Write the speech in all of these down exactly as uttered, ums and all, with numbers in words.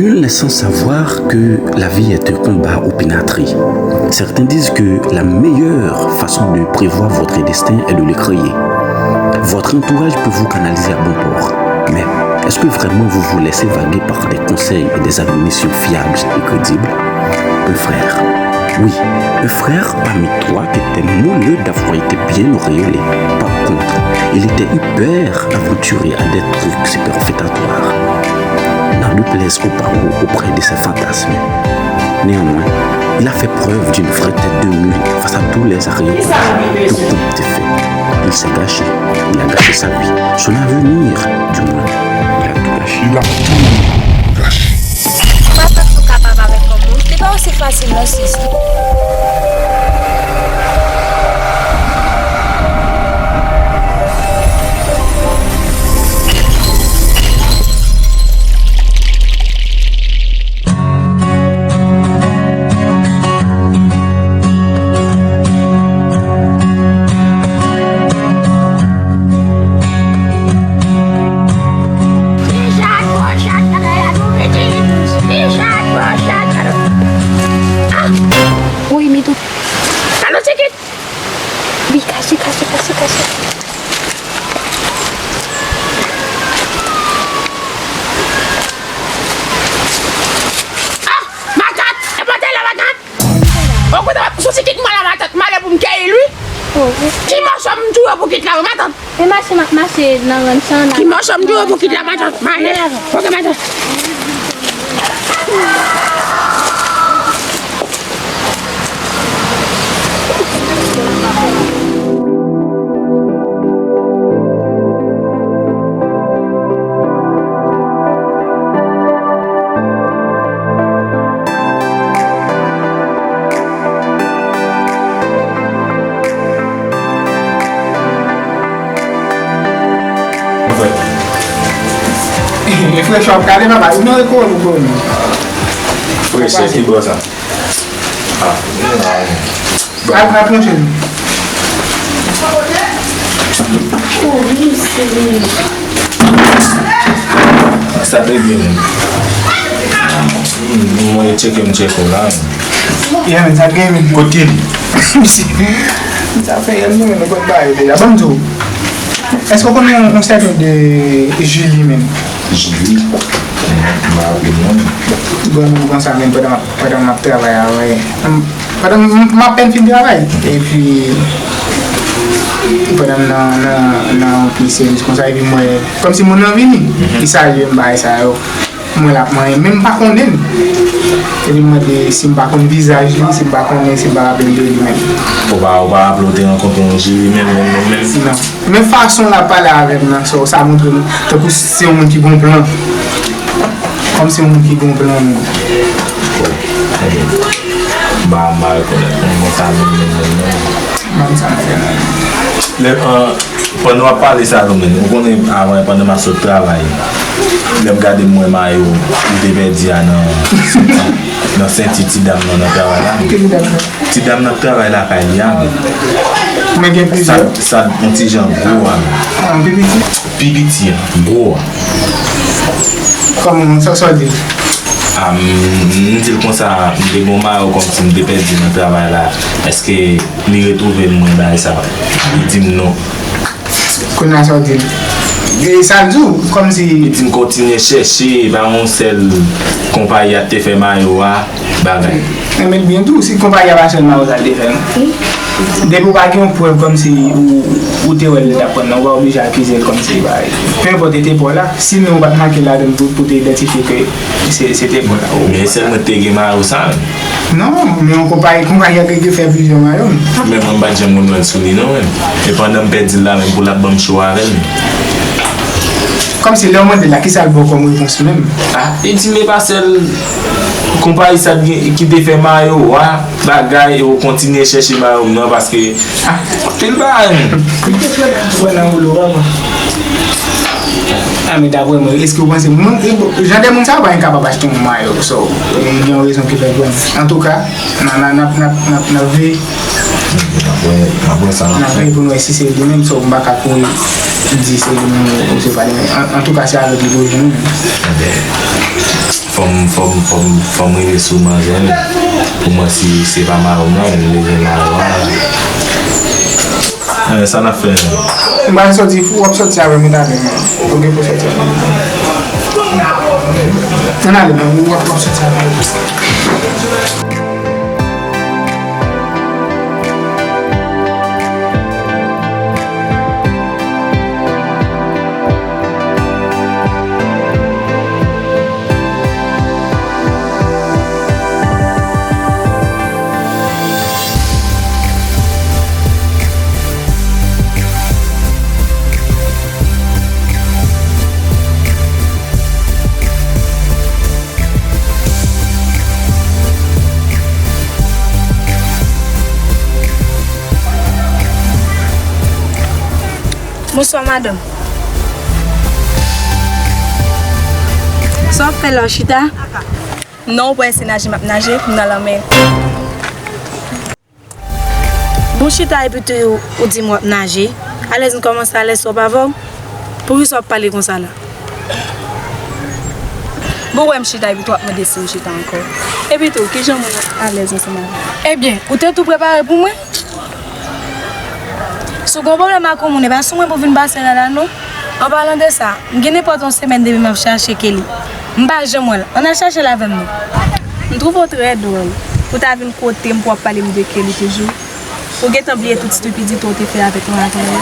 Nul n'est sans savoir que la vie est un combat opinâtré. Certains disent que la meilleure façon de prévoir votre destin est de le créer. Votre entourage peut vous canaliser à bon port, mais est-ce que vraiment vous vous laissez vaguer par des conseils et des admonitions fiables et crédibles? Un frère. Oui, un frère parmi trois qui était moelleux d'avoir été bien auréolé. Par contre, il était hyper aventuré à des trucs superfétatoires. N'en déplaise aux barreaux auprès de ses fantasmes. Néanmoins, il a fait preuve d'une vraie tête de mule face à tous les arrière-plans que Coop te fait. Il s'est gâché. Il a gâché sa vie, son avenir, du moins. Il a tout gâché. Il a tout gâché. Matant sou kapab avèk yon moun, li pa osi fasil non sis. Woy, Mito. Alo, tchekit! Wi, kache, kache, kache, kache. Ah! Matant! E pote la, matant! Okontwè, sou ti kit mwen la, matant, m ale pou m keyi l, wi. Oh, wi. Ki mòso m dwe pou kit la, wi, matant? E mache, m ap mache nan ranch lan la. Ki mòso m dwe pou kit la, matant? M ale. Ok, matant. E frè, w ap gade papa, ignore kòwòm ou kòwòm. Frè, se ki bò sa? Ah, al, al plonje l. Sa te byen. Mwen tcheke, m tcheke w la. Yeah, men, sa te byen, men. Kot ki li? Misye, sa fè yon mwen, nou konn bagay deja. Ban m di w. Èske w konnen yon, yon sèten de Julie menm? Julie? M pa raple m non. Granmoun konsa menm pandan m ap, pandan m ap travay avè, m, pandan m, m apèn fin travay. Epi, pandan m nan, nan, nan yon ti sèvis konsa, epi m wè, kòmsi moun nan vini, li salye m, bagay sa yo. M wè l ap manyen, men m pa konnen l. Epi m mande si m pa konn vizaj li, si m pa konnen, si m pa raple m de li menm. Ou pa, ou pa raple w te rankontre yon Julie menm, menm, menm, menm? Non. Men fason l ap pale avè m nan, so, sa montre m tankou se yon moun ki gon plan. Kòmsi yon moun ki gon plan menm. Bon, ok. M pa, m pa rekonèt moun konsa menm, menm, menm, non. Ban m sa m fè la. Lè, an, pandan w ap pale sa tou menm, ou konnen avan, pandan m ap sot travay, lè m gade m wè mayo ou te pèdi a nan senti, nan senti ti dam nan nan travay la. Ki ti dam nan? Ti dam nan k travay lakay li a menm. Mwen gen plizyè. Sa, sa yon ti jan gwo a menm. Ah, pi piti. Pi piti a, gwo a. Kòman, sa, sa w di? Ah, m, m di l konsa, m te gon mayo kòmsi m te pèdi nan travay la. Èske li retwouve m, mwen bay sa? Li di m non. Kounye a sa w di l? E sa l di w? Kòmsi. Li di m kontinye chèche, pa yon sèl konpayi a te fè mayo a, bagay. Enben, byen tou, si konpayi a pa sèl mayo sa l te fè, non? Depi w pa gen yon prèv kòmsi ou, ou te wè l lè l t ap pran nan, ou pa oblije akize l kòmsi bagay. Penenpòt e te pa w la, si non ou pa t make ladan l pou, pou te idantifye ke se, se te pa w la. Men sèl mwen ki te gen mayo sa menm. Non, men yon konpayi, konpayi a te, te fè plizyè mayo. Men mwen m pa t janm konn wè l sou li non menm. E pandan m pèdi l la menm pou l ap ban m cho avè l menm. Kòmsi lè w mande l la, kisa l ba w kòm repons menm? Ah, li di m e pa sèl konpayi sa ki, ki te fè mayo a, bagay, e ou kontinye chèche mayo m nan paske, ah, anpil bagay menm. Ou nan woulo, papa. Ah, men daprè mwen, èske w panse moun, jan de moun sa yo pa gen kapab achte yon mayo, so, gen yon rezon ki fè l pran. Antouka, n a, n a, n ap, n ap, n ap, n ap veye. N ap wè, n ap wè sa n ap fè. N ap veye pou n wè si se li menm, so, m pa ka kouri di se li menm ou se pa li menm. An, antouka, se avèk li pou w jwenn li. Enben, Fò m, fò m, fò m, fò m rive sou manzè m. Pou mwen, si se pa mari m nan, m bezwen mari m. Eh, sa n ap fè? M pral sòti, w ap sòti avè m talè, men. Ou gen pou sòti avè m. Ann ale, men, w ap, w ap sòti avè m. Bonswa, madanm. Sa w ap fè la, w chita? Non, ou pa wè se naje m ap naje, m nan lanmè. Bon, chita epi tou ou di m w ap naje. Alèz m kòmanse alèz twòp avè w. Poukisa w ap pale konsa la? Bon, wè m chita epi tou w ap mande si m chita ankò. Epi tou, kijan moun alèz ansanm avè w? Ebyen, ou te tou prepare pou mwen? Si w gen yon pwoblèm ak yon moun, e pa sou mwen pou w vin pase la la, non. An palan de sa, m gen nenpòt yon semèn depi m ap chache Kelly. M pa janm wè l. Ann al chache l avè m non. M twouve w trè dwòl. Pou w ta vin kote m pou w ap pale m de Kelly toujou. Ou gentan bliye tout stipidite w te fè avèk mwen avan yè.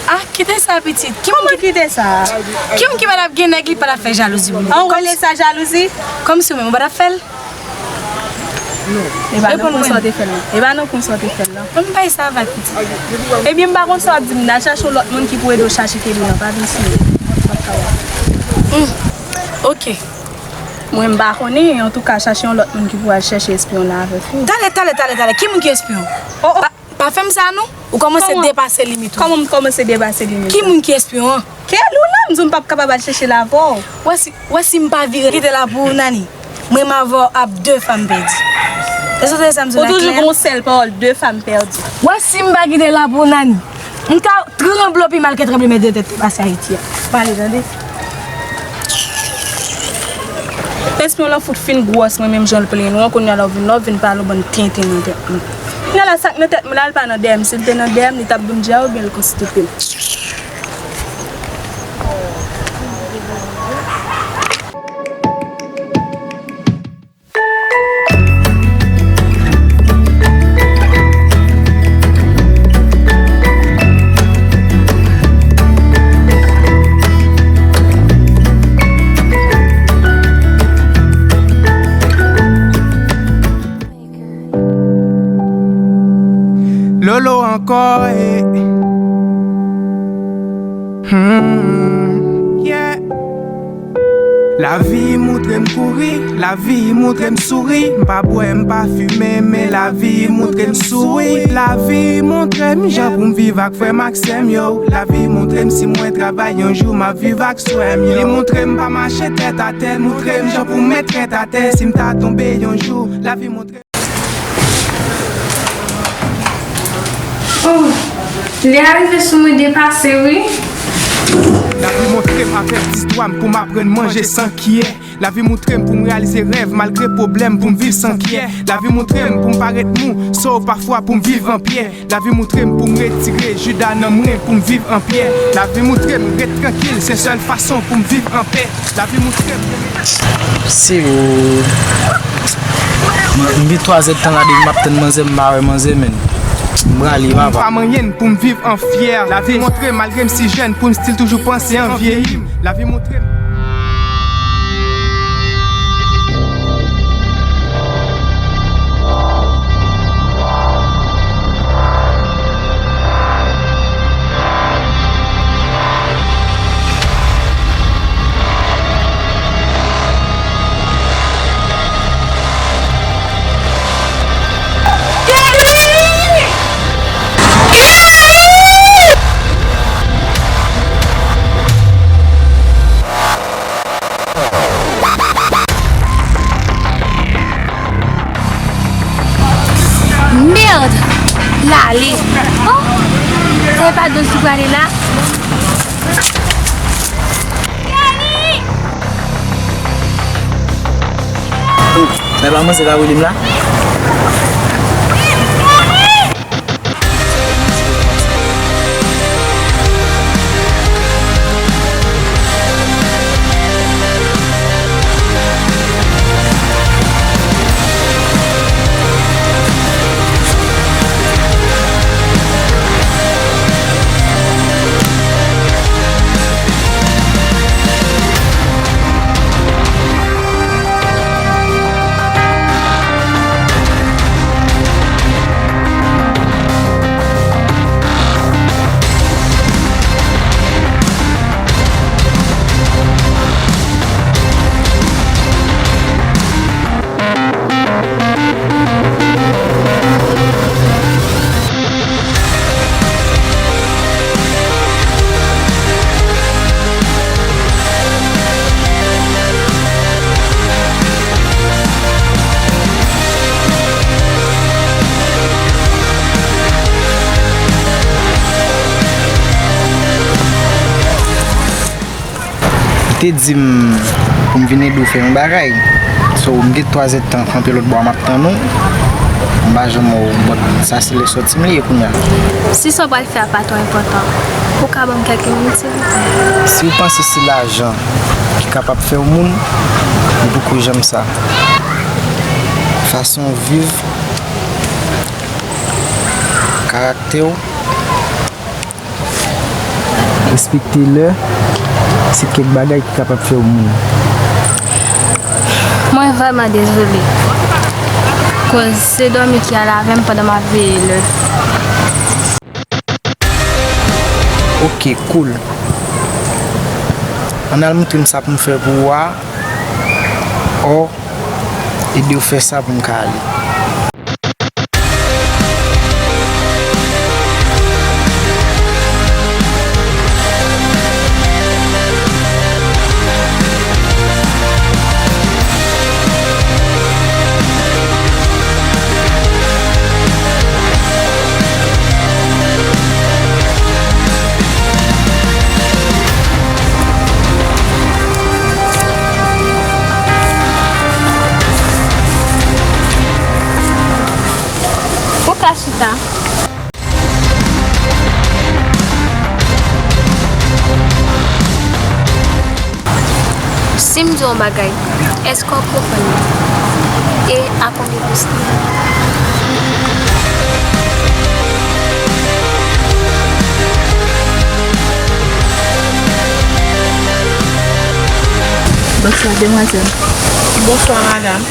Ah, kite sa, pitit. Kòman kite sa? Ki moun ki pa t ap gen nèg li pa t ap fè jalouzi pou mwen? An w rele sa jalouzi? Kòmsi w menm ou pa t ap fè l? E pa nan konsa w te fè l lan. E pa nan konsa w te fè l lan. Mwen m bay sa vag, pitit. Ebyen, m pa konn sa w ap di m nan. Al chache yon lòt moun ki pou ede w chache Kelly lan. Pa vin sou mwen. M p ap kapab. Hmm. Ok. Mwen, m pa konnen. Antouka, chache yon lòt moun ki pou al chèche espyon lan avèk ou. Talè, talè, talè, talè. Ki moun ki espyon? Oh, oh. Pa, pa fè m sa, non. Ou kòmanse depase limit ou. Kòman m kòmanse depase limit lan? Ki moun ki espyon an? Kelly w lan, m di w m p ap kapab al chèche l avè w. Wè si, wè si m pa vire kite l la pou ou, Nani. Mwen m avè w ap de fanm pèdi. Èske w tande sa m di w la klè? Ou toujou gen yon sèl pawòl, de fanm pèdi. Wè si m pa kite l la pou ou, Nani. M ka tranble pi mal ke tranblemen de tè k pase Ayiti a. M ale, tande. Espyon lan fout fin gwòs mwen menm jan l plenn wi, kounye a la w vin la, w vin pale yon bann tenten nan tèt mwen. Kounye a la sa k nan tèt mwen la, l pa nan dèyè m. Si l te nan dèyè m, li t ap di m djè oubyen l konstipem. Lolo ankò e. Hmm, yeah. Lavi montre m kouri, lavi montre m souri. M pa bwè, m pa fimen, men lavi montre m souri. Lavi montre m jan pou m viv ak frè m ak sè m yo. Lavi montre m si mwen travay yon jou, m ap viv ak swè m yo. Li montre m pa mache tèt atè, montre m jan pou m met tèt atè. Si m ta tonbe yon jou, lavi montre Oh, lè a rive sou mwen depase wi. Lavi montre m avèk zistwa m pou m aprann manje san kiyè. Lavi montre m pou m reyalize rèv malgre pwoblèm pou m viv san kiyè. Lavi montre m pou m pa ret mou, so pafwa pou m viv an pyè. Lavi montre m pou m retire Jida nan mwen pou m viv an pyè. Lavi montre m ret trankil, se sèl fason pou m viv an pè. Lavi montre m. Se ou. M gen twa zèdtan la depi m ap tann manzè, m pa wè manzè, menn. M prale, papa. Pa manyen pou m viv an fyè. Lavi montre m, malgre m si jèn, pou m still toujou panse an vyeyi m. Lavi montre m. Mèd! L ale. Oh! Sa e pa dòz ki prale la? Kelly! Nan pa manzè la rele m la. Li te di m pou m vin ede w fè yon bagay. So, m gen twazèdtan kanpe lòt bò a, m ap tann ou. M pa janm wè w, but sa se lè sòti m li ye kounye a. Si sa w pral fè a pa twò enpòtan, ou ka ban m kèk minit, silvouplè? Si w panse se lajan ki kapab fè w moun, ou poko janm sa. Fason w viv, karaktè w, respekte lè, se kèk bagay ki kapab fè w moun. Mwen vrèman dezole. Koz se dòmi ki al avè m pandan m ap veye lè. Ok, cool. Ann al montre m sa pou m fè pou ou a. Ò, ede w fè sa pou m ka ale. Ou ka chita. Si m di w yon bagay, èske w ap konprann li? E a konbyen pousan? Bonswa, demwazèl. Bonswa, madam.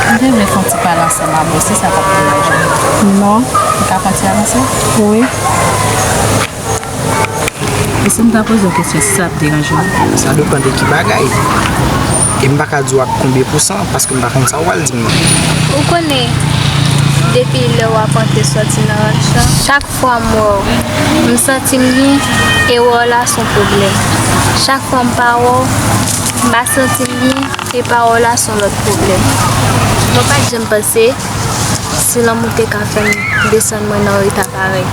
M te vle fè yon ti pale ansanm avè w, si sa p ap deranje w. Non. M ka fè yon ti avanse? Wi. E si m ta poze w kesyon, si sa ap deranje w? Sa depann de ki bagay. E m pa ka di w ak konbyen pousan, paske m pa konn sa w pral di m nan. Ou konnen, depi lè w ap antre sòti nan rach lan, chak fwa m wè w, m santi m byen, e wè w la se yon pwoblèm. Chak fwa m pa wè w, m pa santi m byen, e pa wè w la se yon lòt pwoblèm. Mwen pa t janm panse si lanmou te ka fè m desann mwen nan yon eta parèy.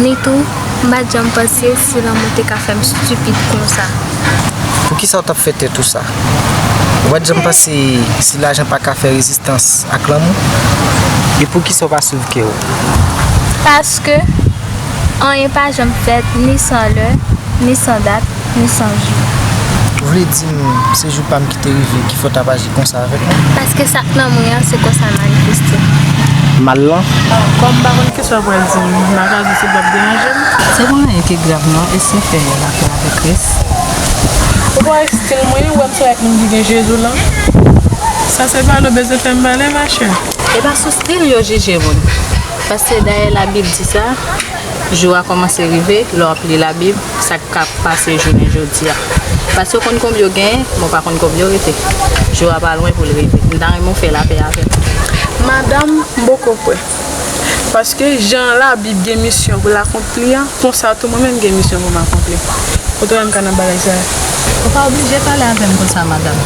Ni tou, m pa t janm panse si lanmou te ka fè m stipid konsa. Poukisa w t ap fè tèt ou sa? Ou pa t janm panse si lajan pa ka fè rezistans ak lanmou? E poukisa w pa swiv kè w? Paske anyen pa janm fèt ni san lè, ni san dat, ni san jou. Ou vle di m se jou pa m ki te rive ki fè w t ap aji konsa avèk mwen? Paske sa k nan mwen an, se konsa l manifeste. Mal lan? Kòm m pa konn kisa w pral di m, m pa ka di w si l p ap deranje m. Se pa anyen ki grav non, eseye fè lapè avè Kris. Ou pa wè stil mwen, ou wè m sanble ak moun ki gen Jezi lan? Sa se pale w bezwen fè m pale, machè. E pa sou stil yo jije moun. Paske dayè Labib di sa, jou a kòmanse rive, lè w ap li Labib, sa k ap pase jounen jodi a. Paske w konn konbyen w genyen, men w pa konn konbyen w rete. Jou a pa lwen pou l rive. M ta renmen w fè lapè avè m. Madanm, m poko kwè. Paske jan Labib gen misyon pou l akonpli a, konsa tou mwen menm gen misyon pou m akonpli. Kote w wè m ka nan bagay sa a? Ou pa oblije pale avè m konsa, madanm.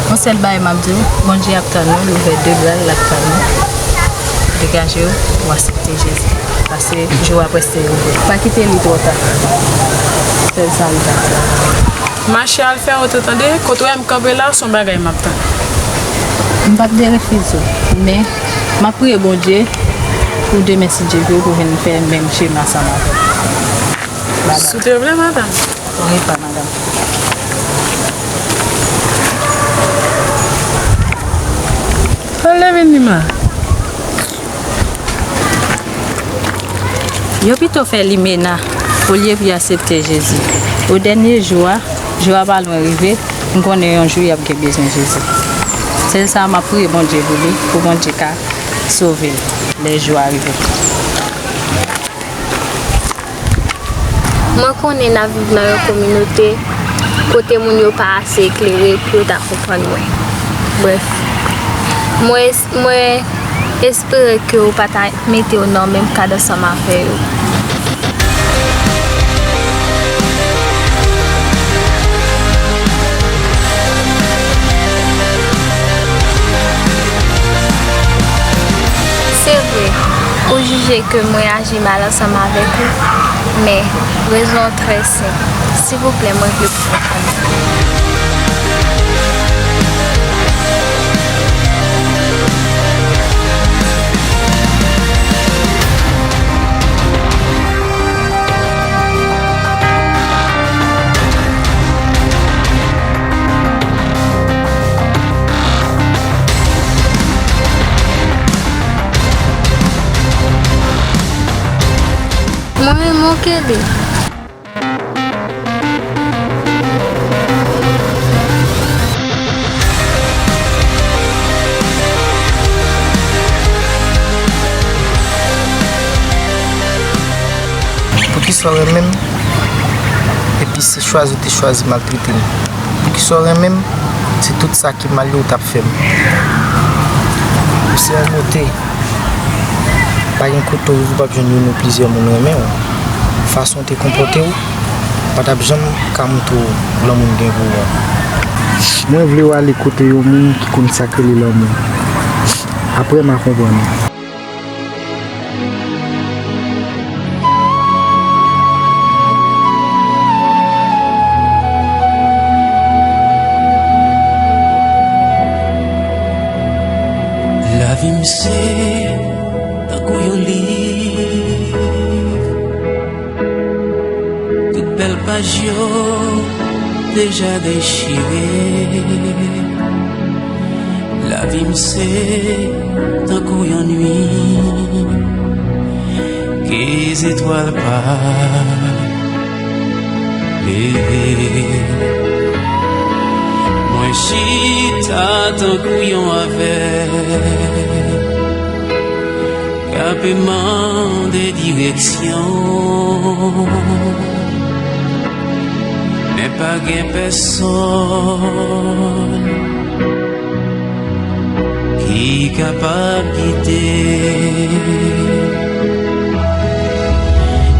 Yon sèl bagay m ap di w, Bondye ap tann ou, l ouvè de bra l, l ap tann ou. Degaje w, w aksepte Jezi. Paske jou a prèske rive. Pa kite li twò ta. Sèl sa m ka di w. Mache al fè wout ou tande, kote w wè m kanpe la, se yon bagay m ap tann. M p ap derefize w, men m ap priye Bondye pou demen, si Dye vle, ou pou vin fè menm chemen ansanm avè m. Babay. Souteplè, madanm. Wi, pa madanm. Anlè vin li ma. Yo pito fè limena olye pou y aksepte Jezi. O dènye jou a, jou a pa lwen rive, m konnen yon jou y ap gen bezwen Jezi. Sèl sa m ap priye Bondye pou li, pou Bondye ka sove l lè jou a rive. Mwen konnen n ap viv nan yon kominote kote moun yo pa ase eklere pou yo ta konprann mwen. Brèf, mwen, mwen espere ke w pa ta mete w nan menm kad ansanm avè yo. Se vre, ou jije ke mwen aji mal ansanm avèk ou, men rezon an trè senp. Silvouplè, mwen vle pou w konprann. Mwen renmen w, Kelly. Poukisa w renmen m? Epi se chwazi w te chwazi maltrete m. Poukisa w renmen m? Se tout sa ki mal yo w t ap fè m. Ou se yon bote. Pa gen kote w rive w p ap jwenn youn ou plizyè moun renmen w. Fason w te konpòte w, pa t ap janm ka montre w lanmou m gen pou ou an. Mwen vle w ale kote yon moun ki konn sa k rele lanmou. Apre m a konprann ou. Lavi m se tankou yon liv. Tout bèl paj yo deja dechire. Lavi m se tankou yon nuit ke zetwal pa leve. Mwen chita tankou yon avèg k ap mande direksyon, men pa gen pèsonn ki kapab gide.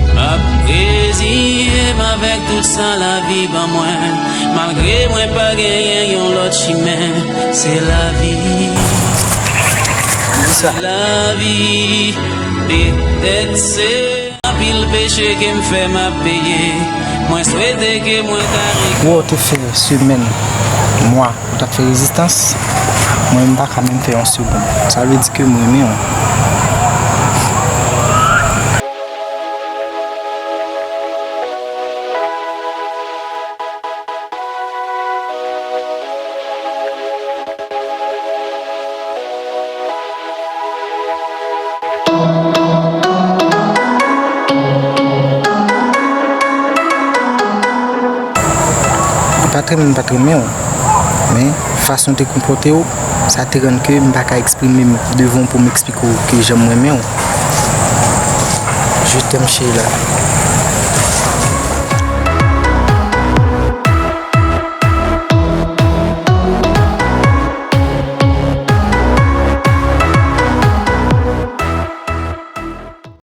M ap reziye m avèk tout sa lavi ban mwen, malgre mwen pa genyen yon lòt chimen. Se lavi. Lavi, petèt se anpil peche ke m fè m ap peye. Mwen swete ke mwen ka re- Ou wè, w te fè semèn, mwa, ou t ap fè rezistans. Mwen, m pa ka menm fè yon segonn. Sa vle di ke m renmen w. M pa t renmen, m pa t renmen w, men fason w te konpòte w, sa te rann ke m pa ka eksprime m devan w pou m eksplike w ke jan m renmen w. Je t'aime, Sheila.